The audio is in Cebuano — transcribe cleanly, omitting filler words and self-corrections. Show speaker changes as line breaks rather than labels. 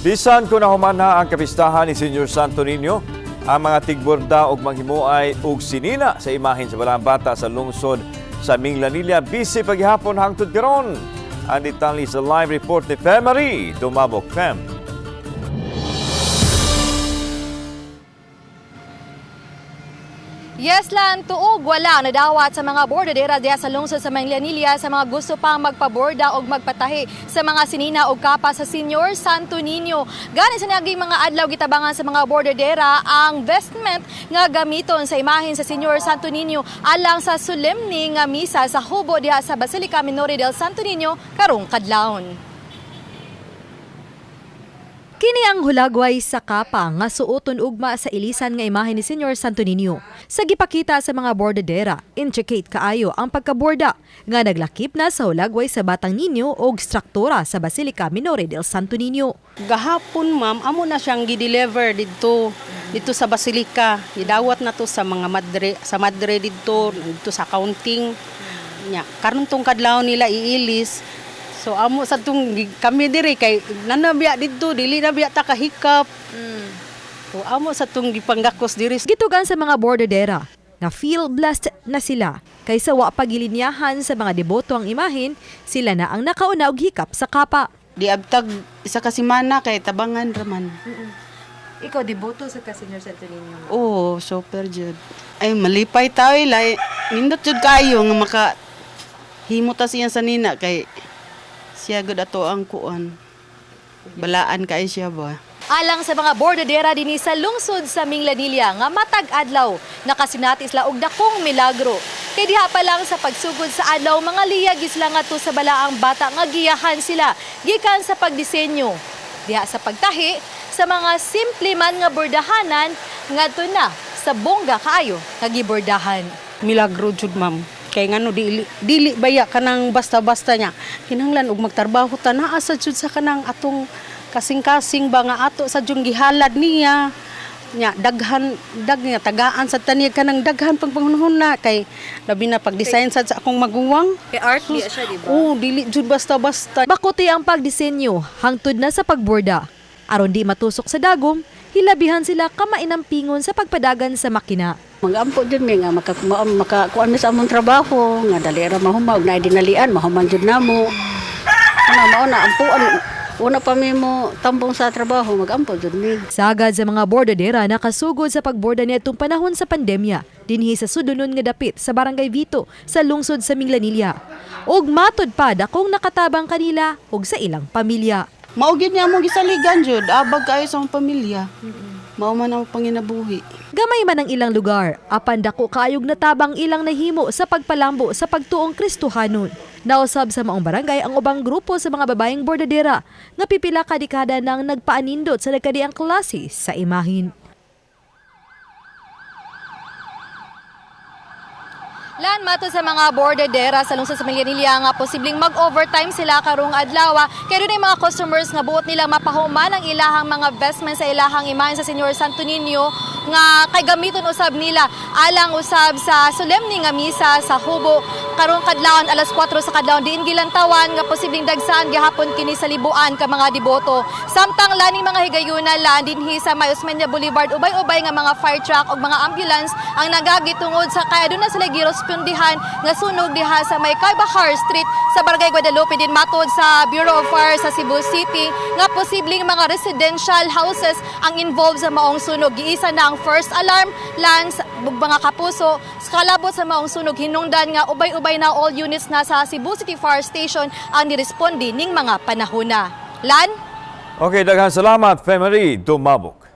Bisan kung nahuman na ang kapistahan ni Senyor Santo Niño, ang mga tigborda og manghimuay og sinina sa imahen sa Balaang Bata sa lungsod sa Minglanilla busy paghihapon hangtod karon. Ang detalye sa live report ni Fem Marie Dumabok. Fem.
Yes lang, tuog wala nadawat sa mga bordadera diha sa lungsod sa Manglanilla sa mga gusto pang magpaborda o magpatahi sa mga sinina o kapa sa Senyor Santo Niño. Gani sa naging mga adlaw gitabangan sa mga bordadera ang vestment nga gamiton sa imahen sa Senyor Santo Niño alang sa solemne nga misa sa hubo diha sa Basilica Minore del Santo Niño karong kadlawon. Kini ang hulagway sa kapa nga suoton ugma sa ilisan nga imahe ni Senyor Santo Niño. Sa gipakita sa mga bordadera, intricate kaayo ang pagkaborda nga naglakip na sa hulagway sa Batang Niño og struktura sa Basilica Minore del Santo Niño.
Gahapon, ma'am, amo na siyang gi-deliver didto dito sa Basilica. Gidawat na to sa mga madre, sa madre didto, dito sa accounting. Nya, karon tong kadlaw nila iilis. So amo sa tong kami diri kay nanabiya didto, dili na biya ta kahikap. So amo sa tong gipanggakos diri.
Gitugan sa mga bordadera nga feel blessed na sila kaysa wa pagilinyahan sa mga deboto ang imahen, sila na ang nakauna og hikap sa kapa.
Di abtag isa ka semana kay tabangan raman.
Ikaw deboto sa ka Senyor Santo Niño.
Oo, super jud. Ay, malipay tayo lay. Nindot jud kayo nga maka himo ta siya sa nina kay siya gud ato ang kuan. Balaan kay siya ba.
Alang sa mga bordadera dinhi sa lungsod sa Minglanilla nga matag adlaw nakasinati sila og dakong milagro. Kay diha pa lang sa pagsugod sa adlaw, mga liyag sila ngadto sa Balaang Bata nga giyahan sila gikan sa pagdisenyo. Diha sa pagtahi sa mga simple man nga bordahanan ngadto na sa bongga kaayo nga gibordahan.
Milagro jud, ma'am. Kay ngano dili dili baya kanang basta-basta niya. Kinahanglan og magtrabaho ta, naa sa jud sa kanang atong kasing-kasing ba nga ato sa jud gihalad niya. Nya daghan dag niya tagaan sa taniya kanang daghan pang panghunahuna kay labi na pag-design sad sa akong maguwang.
Kay art diya siya, di ba?
Oo, dili jud basta-basta.
Bakuti ang pagdisenyo hangtod na sa pagborda. Aron di matusok sa dagom, hilabihan sila kamainampingon sa pagpadagan sa makina.
Magampo jud mi nga maka makakuan mi sa among trabaho nga dali ra mahuma ug naay dinalian mahuman jud namo. Ana mao na ampuan una pa mi mo tambong sa trabaho, magampo jud mi.
Sagad sa mga bordadera nakasugod sa pagborda niadtong panahon sa pandemya, dinhi sa sudunon nga dapit sa Barangay Vito sa lungsod sa Minglanilla. Og matod pa dakong nakatabang kanila ug sa ilang pamilya.
Mao gyud niya among gisaligan jud, abag kayo sa among pamilya. Mao man ang panginabuhi.
Gamay man ang ilang lugar, apan dako kaayog natabang ilang nahimo sa pagpalambo sa pagtuong Kristohanon. Nausab sa maong barangay ang ubang grupo sa mga babaeng bordadera nga pipila ka dekada nang nagpaanindot sa nagkadiang klase sa imahin. Lan mato sa mga bordadera sa lungsod sa Minglanilla nga posibleng mag-overtime sila karong adlaw. Kay dunay mga customers nga buot nila mapahuman ang ilahang mga vestment sa ilahang imahen sa Senyor Santo Niño nga kay gamiton usab nila alang usab sa solemne nga misa sa hubo karong kadlawon alas 4 sa kadlawon, diin gilantawan nga posibleng dagsaan gihapon kini sa libuan ka mga deboto. Samtang laning mga higayuna lan dinhi sa May Osmeña Boulevard, ubay-ubay nga mga fire truck ug mga ambulance ang nagagi tungod sa kaya doon na sila girespondihan nga sunog diha sa may Kaybahar Street sa Barangay Guadalupe, din matod sa Bureau of Fire sa Cebu City nga posibleng mga residential houses ang involved sa maong sunog. Giisa na ang first alarm lans ug mga kapuso sa kalabot sa maong sunog, hinungdan nga ubay-ubay na all units na sa Cebu City Fire Station ang niresponde ning mga panahona. Lan?
Okay, daghang salamat, Femery Dumabok.